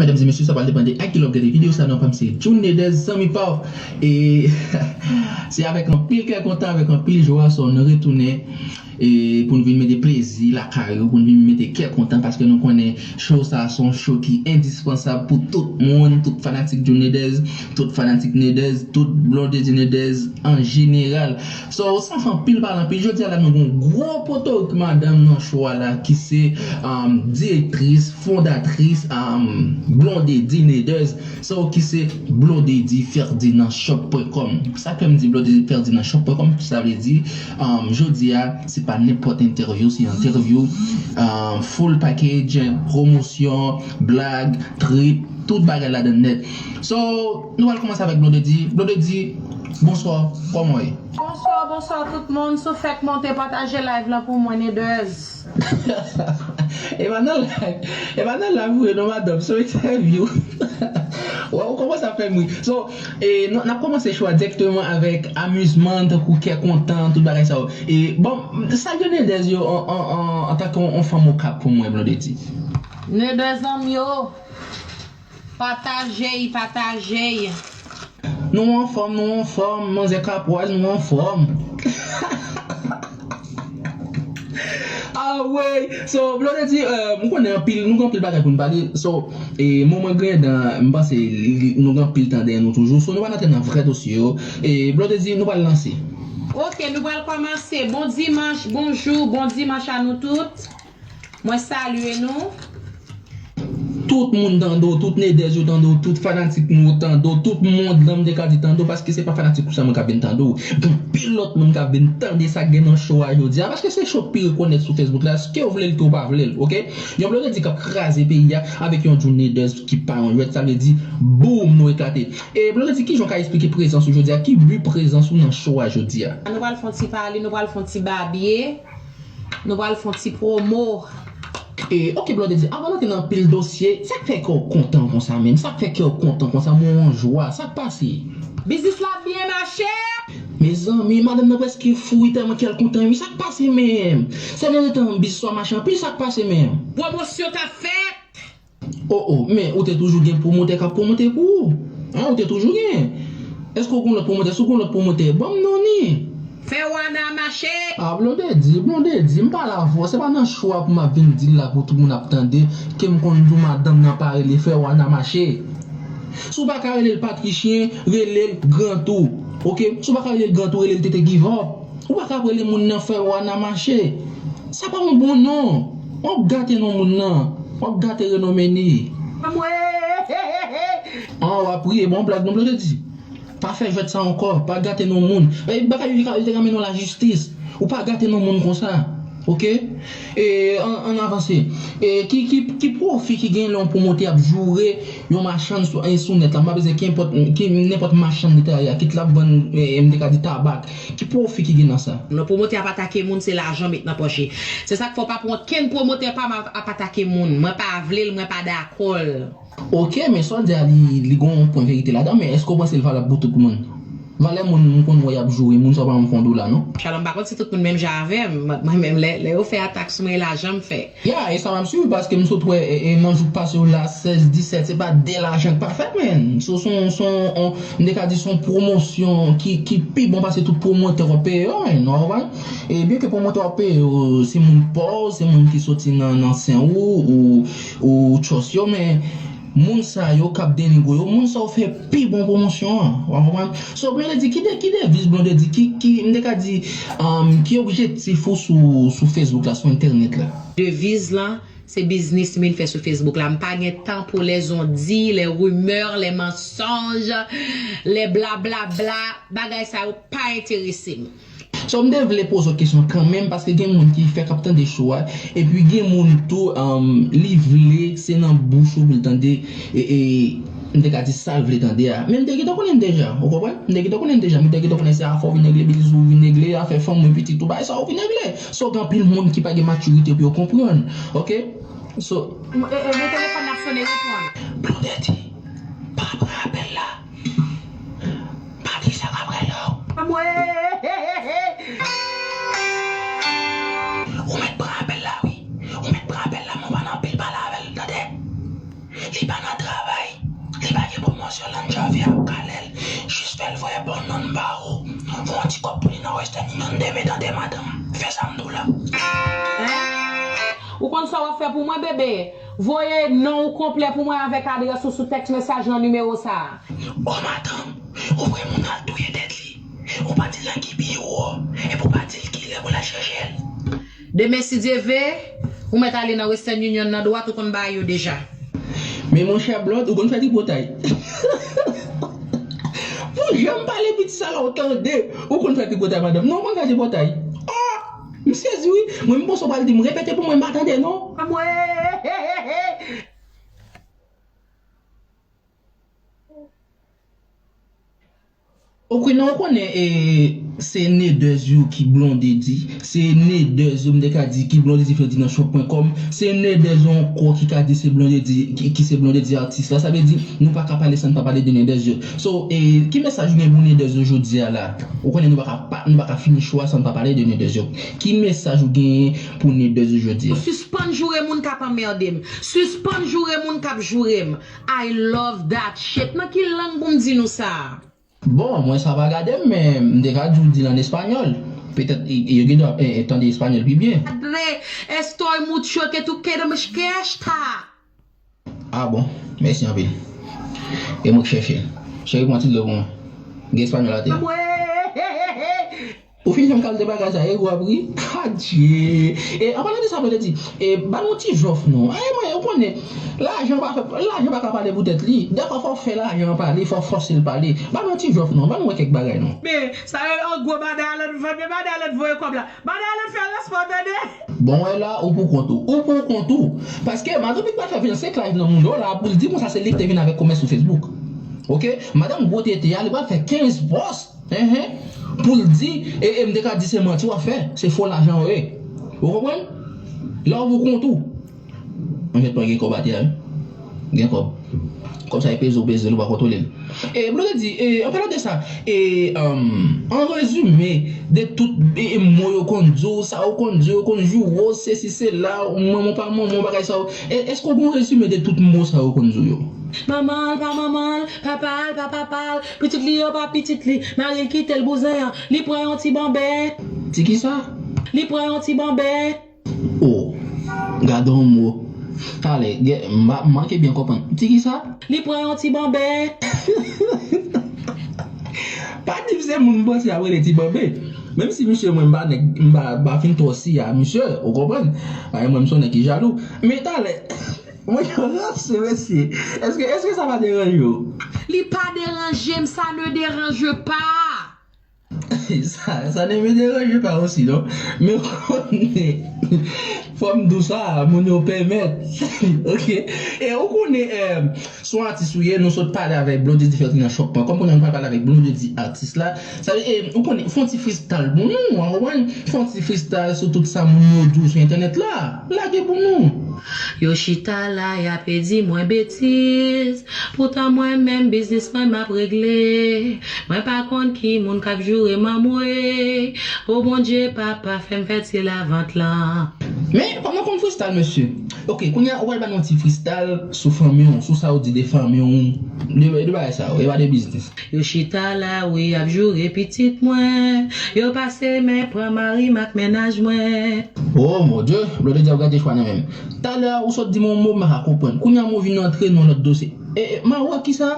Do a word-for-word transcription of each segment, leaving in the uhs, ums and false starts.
Medam e mesye, sa pral depann de a ki lè w ap gade videyo sa, non pa m se June Nedez, zanmi pa w. E se avèk anpil kè kontan, avèk anpil jwa, so nou retounen e pou n vin mete plezi lakay ou, pou n vin mete kè kontan, paske nou konnen show sa se yon show ki endispansab pou tout moun, tout fanatik June Nedez, tout fanatik Nedez, tout Blondedy Nedez an jeneral. So, san fè anpil pale anpil, jodi a la nou gen yon gwo potorik madanm nan show a la ki se um, direktris, fondatris um, Blondedy Nedez, so ki se Blondedy Ferdinand Shop pwen kòm. Sa fè m di Blondedy Ferdinand Shop pwen kòm, sa vle di um, jodi a se pa nenpòt entèvyou, se entèvyou um, full package, pwomosyon, blag, trip, tout bagay ladan nèt. So, nou pral kòmanse avèk Blondedy. Blondedy, bonswa, kòman w ye? Bonswa, bonswa tout moun. Si w fèk monte, pataje live lan pou mwen, Nedez. E pa nan live, e pa nan live vre non, madanm, se yon entèvyou. Wè, ou kòmanse ap fè m ri. So, e, n ap kòmanse show a dirèkteman avèk amizman, tankou kè kontan, tout bagay sa yo. E, bon, salye Nedez yo an, an, an, antanke yon, yon fanm Okap pou mwen, Blondedy. Nedez zanmi yo, pataje y, pataje y. Nou anfòm, nou anfòm, manzè Kapwaz, nou anfòm. Ah, wey. So, Blondedy, euh, m konnen anpil, nou gen anpil bagay pou n pale. So, e, moman griyen dan, m panse li, nou gen anpil tan dèyè nou toujou. So, nou pral antre nan vrè dosye yo. E, Blondedy, nou pral lanse. Ok, nou pral kòmanse. Bon dimanch, bonjou, bon dimanch a nou tout. Mwen salye nou. Tout moun tande w, tout Nedez yo tande w, tout fanatik nou yo tande w, tout mond lan m te ka di tande w, paske se pa fanatik ou sèlman k ap vin tande w. Gen anpil lòt moun k ap vin tande sa k gen nan show a jodi a, paske se show k pi rekonèt sou Facebook la, ke w vle l ke w pa vle l, ok? Yon Blondedy k ap kraze peyi a avèk yon June Nedez ki pa yon jwèt, sa vle di, boum, nou eklate. E Blondedy, kijan w ka eksplike prezans ou jodi a? Ki bi prezans ou nan show a jodi a? Nou pral fè yon ti pale, nou pral fè yon ti babye. Nou pral fè yon ti pwomo. E, ok, Blondedy, avan n antre nan anpil dosye, sa k fè kè w kontan konsa menm? Sa k fè kè w kontan konsa, mwen an jwa? Sa k pase? Biznis la ap byen mache. Mezanmi, madanm nan prèske fou wi, tèlman kè l kontan wi. Sa k pase menm? Sèl nan tan biznis la mache anpil, sa k pase menm? Pwomosyon k ap fèt. Oh, oh, men ou te toujou gen pwomotè k ap pwomote pou ou. An, ou te toujou gen. Èske w gen lòt pwomotè? Si w gen lòt pwomotè, ban m non li. Fè wana mache. Ah, Blondedy, Blondedy, m pale avè w. Se pa nan show a pou m ap vin di l la pou tout moun ap tande, ke m konn di w madanm nan pa rele fè wana mache. Si w pa ka rele l Patrichyen, rele l Gran Tou. Ok? Si w pa ka rele l Gran Tou, rele l Tete Give Up. Ou pa ka ap rele moun nan fè wana mache. Sa pa yon bon non. W ap gate non moun nan. W ap gate renome li. An, w ap ri, e bon blag non, Blondedy. Pa fè jwèt sa ankò. Pa gate non moun. E bagay yo te ka, yo te ka mennen w lajistis. Ou pa gate non moun konsa. Ok? E, ann, ann avanse. E, ki, ki, ki pwofi ki gen lè yon pwomotè ap joure yon machann sou, e, sou nèt la? M pa bezwen ki nenpòt, ki nenpòt machann li ta ye a, kit l ap vann, e, m te ka di tabak. Ki pwofi ki gen nan sa? Non, pwomotè ap atake moun, se lajan met nan pòch li. Se sa k fè w pa pran okenn pwomotè pa m ap, ap atake moun. Mwen pa vle l, mwen pa dakò l. Ok, men sa w di a, li, li gen yon pwen verite ladan, men èske w panse l valab pou tout moun? Valè moun m konn wè y ap joure moun sa yo pa janm fè yon dola non. Shalom, m pa konn si tout moun menm jan avè m. Mwen menm, lè, lè yo fè atak sou mwen, e lajan m fè. Ya, e sa m ap swiv, paske m sot wè, e, e, nan jou k pase yo la, sèz, disèt, se pa de lajan k pa fèt, men. So, se yon, se yon, m te ka di se yon pwomosyon ki, ki pi bon pase tout pwomotè w ap peye yo, men, w konprann? E byenke pwomotè w ap peye yo, se moun pa w, se moun ki soti nan, nan sen ou, ou, ou tchòs yo, men moun sa yo k ap denigre yo, moun sa yo fè pi bon pwomosyon an, w konprann? So, Blondedy, ki de, ki deviz Blondedy, ki, ki, m te ka di, um, ki objektif ou sou, sou Facebook la, sou entènèt la? Deviz lan, se biznis m vin fè sou Facebook la. M pa gen tan pou lè zondi, lè rimè, lè mansonj, lè blablabla. Bagay sa yo pa enterese m. So, m te vle poze w kesyon kanmenm, paske gen moun ki fèk ap tande show a, epi gen moun tou, um, li vle se nan bouch ou pou l tande, e, e, m te ka di sa l vle tande a. Men m te gentan konnen l deja, ou konprann? M te gentan konnen l deja, m te gentan konnen se afè w vin regle, biznis ou vin regle, afè fanmi w, pitit ou, bagay sa w vin regle. So, gen anpil moun ki pa gen matirite pou yo konprann, ok? So, e, e, men telefòn nan ap sone, reponn. Blondedy, pa pran apèl la. Patricia k ap rele w. Ou mèt pran apèl la, wi. Ou mèt pran apèl la, men w pa nan anpil pale avè l, tande? Li pa nan travay. Li pa gen pwomosyon lan Javi ap kale l. Jis fè l voye bon nonm ba ou. Voye yon ti kòb pou li nan Western Union demen tande madanm. Fè sa m di w la. Hein? Ou konn sa w ap fè pou mwen, bebe? Voye non w konplè pou mwen avèk adrès ou sou text message lan nimewo sa a. O madanm, ou vre moun al touye tèt li. Ou pa di l nan ki biwo, epi ou pa di l kilè pou l al chèche l. Demen si Dye ve, ou mèt ale nan Western Union nan dwat, ou konn bagay yo deja. Men monchè Blonde, ou konn fè tripotay. Pou janm pale piti sa la ou tande, ou konn fè tripotay madanm. Non, ou konn fè tripotay. Ah! M sezi wi. Mwen m panse w pral di m repete pou mwen, m pa tande non. Anmwey! Ok, non, ou konnen e, se Nedez yo ki Blondedy, se Nedez yo m te ka di ki Blondedy fè di nan shop pwen kòm, se Nedez yo ankò ki ka di se Blondedy, ki, ki se Blondedy atis la, sa vle di nou pa ka pale san n pa pale de Nedez yo. So, e, ki mesaj ou gen pou Nedez yo jodi a la? Ou konnen nou pa ka, pa, nou pa ka fini show a san n pa pale de Nedez yo. Ki mesaj ou genyen pou Nedez yo jodi a? Sispann joure moun k ap anmède m. Sispann joure moun k ap joure m. I love that shit. Nan ki lang pou m di nou sa? Bon, mwen sa pa gade m, men m te ka di w di l an espanyòl. Petèt yo gen dwa tande espanyòl pi byen. Padre, estoy mucho que tú quieres me esta. Ah bon, mèsi anpil. E mwen k chèche l. Cheri, pran ti dlo pou mwen. Gen espanyòl atè a. Ou fin fè m kalite bagay sa, e ou ap ri? Adje! E an palan de sa, Blondedy, e ba nou yon ti jòf non. E mwen, ou konnen, lajan pa fè, lajan pa ka pale pou tèt li. Dèfwa fò w fè lajan an pale, fò w fòse l pale. Ba nou yon ti jòf non, ban nou wè kèk bagay non. Men, sa yo yon gwo maday Alan vann, men maday Alan voye kòb la. Maday Alan fè respè w tande. Bon, wè la, ou pou kont ou. Ou pou kont ou. Paske, madanm li pral fè vennsenk live nan mouda w la, pou l di konsa se li ki te vin avèk komès sou Facebook. Ok? Madanm gwo tete a, li pral fè kenz pòs. Enhen. Pou l di, e, e m te ka di se manti w ap fè, se fo lajan yo ye. Ou konprann? La ou pou kont ou. Anfèt, pa gen kòb atè a, wi. Gen kòb. Kòb sa e peze w peze l, ou pa kontwole l. E, Blondedy, e, an palan de sa, e, an rezime de tout e, mo yo konn di w, sa yo konn di w, yo konn joure w, sesi sela, manman w pa manman w, bagay sa yo. E, èske w gen yon rezime de tout mo sa yo konn di w yo? Manman l pa manman l, papa l pa papa l, pitit li yo pa pitit li, mari l kite l bouzen an, li pran yon ti banbèt. Ti kisa? Li pran yon ti banbèt. Oh, gade yon mo. Talè, m pa manke byen konprann. Ti kisa? Li pran yon ti banbèt. Pa di m se moun m panse ap rele ti banbe. Menm si misye mwen m pa nèg, m pa, m pa fin twò si a misye, ou konprann? Paske mwen m se yon nèg ki jalou. Men talè, Mwen yo ranse mesye. Èske, èske sa pa deranje w? Li pa deranje m, ça ne dérange pas. Sa, ça ne me dérange pas aussi non. Men ou konnen, fò m di w sa, moun yo pèmèt. Ok. E ou konnen, eh, se yon atis ou ye, nou sot pale avèk Blondedy Fertin nan Choc pwen kòm, kounye a nou pral pale avèk Blondedy atis la. Sa vle, e, ou konnen, fè yon ti freestyle pou nou, ou konprann? Fè yon ti freestyle sou tout sa moun yo di w sou entènèt la. Lage pou nou. Yo chita la, y ape di mwen betiz. Poutan mwen menm biznis mwen m ap regle. Mwen pa konn ki moun k ap joure m anmwey. O Bondye papa fè m fè ti lavant lan. Men, kòman konn freestyle mesye? Ok, kounye a ou pral ban nou yon ti freestyle sou fanmi w, sou sa w di de fanmi w, de, de bagay sa yo, e pa de biznis. Yo chita la wi y ap joure pitit mwen. Yo pase men pran mari m ak mennaj mwen. Oh mon Dieu, Blondedy ap gate chwa nan men m. Talè a ou sot di m yon mo m pa ka konprann. Kounye a mo vin antre nan lòt dosye. E, e, m a wè kisa?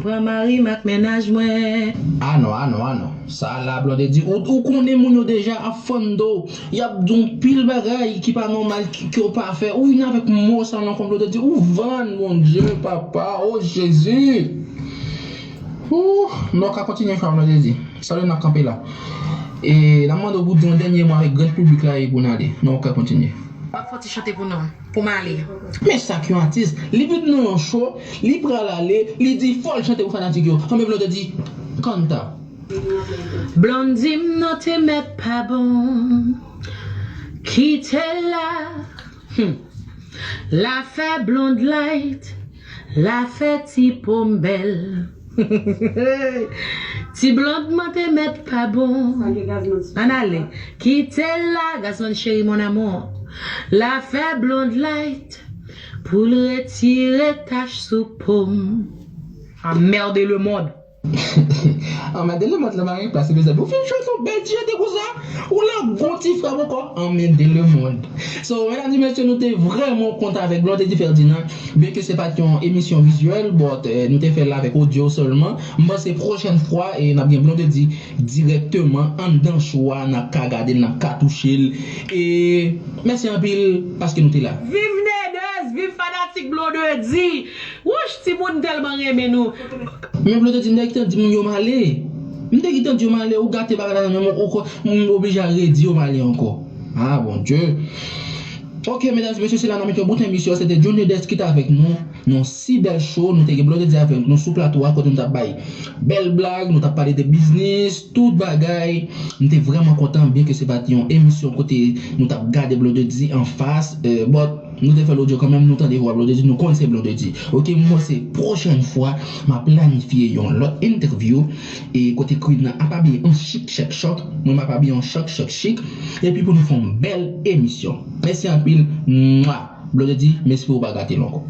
Pran mari m ak mennaj mwen. Ah non, ah non, ah non. Sa la Blondedy, ou, ou konnen moun yo deja ap fann do w. Y ap di w yon pil bagay ki pa nòmal, ki, ke w pa fè. Ou vin avèk mo sa nan kòm Blondedy. Ou vann, mon Dieu, papa, oh Jezi. Ooh, men w ka kontinye chwa w Blondedy. Sa lè n ap kanpe la. E n ap mande w pou di yon dènye mo avèk gran piblik la e pou n ale. Men w ka kontinye. W ap fè yon ti chante pou nou, pou m ale. Men sa k yon atis. Li vin nan yon show, li pral ale, li di fò l chante pou fanatik yo. Anben Blondedy, canta. Blondy m non te mèt pa bon. Kite l la. Hmm. L a fè blond light, l a fè ti po m bèl. Ti blond mwen te mèt pa bon. Ann ale. Kite l la, Gazman cheri mon amour. L a fè blond light. Pou l retire tach sou po m. Anmède lemonn. Anmède lemonn la pa gen plas, mezanmi. Ou fin chante yon bèl ti chante konsa. Ou la gon ti frap ankò. Anmède lemonn. So, medam e mesye, nou te vrèman kontan avèk Blondedy Ferdinand. Byenke se pa t yon emisyon vizyèl, but eh, nou te fè l avèk odyo sèlman. M panse pwochèn fwa, e n ap gen Blondedy dirèkteman anndan show a, n ap ka gade l, n ap ka touche l. E mèsi anpil paske nou te la. Viv Nedez, viv fanatik Blondedy. Wouch, timoun tèlman renmen nou. Men Blondedy, m te gentan di moun yo m ale. M te gentan di yo m ale, ou gate bagay la nan men m, ou ko- m oblije al redi yo m ale ankò. Ah, Bondye. Ok, medam e mesye, se la n ap mete yon bout emisyon. Se te Johnny Des ki te avèk nou. Yon si bèl show, nou te gen Blondedy avèk nou sou plato a kote nou t ap bay bèl blag, nou t ap pale de biznis, tout bagay. M te vrèman kontan, byenke se pa t yon emisyon kote nou t ap gade Blondedy anfas, eh, but nou te fè l odyo kanmenm, nou tande vwa Blondedy, nou konn se Blondedy. Ok, m panse pwochèn fwa, m ap planifye yon lòt entèvyou, e kote Queen nan ap abiye an chik chèk chòk, mwen m ap abiye an chòk chèk chik, epi pou nou fè yon bèl emisyon. Mèsi anpil, mwa. Blondedy, m espere w pa gate l ankò.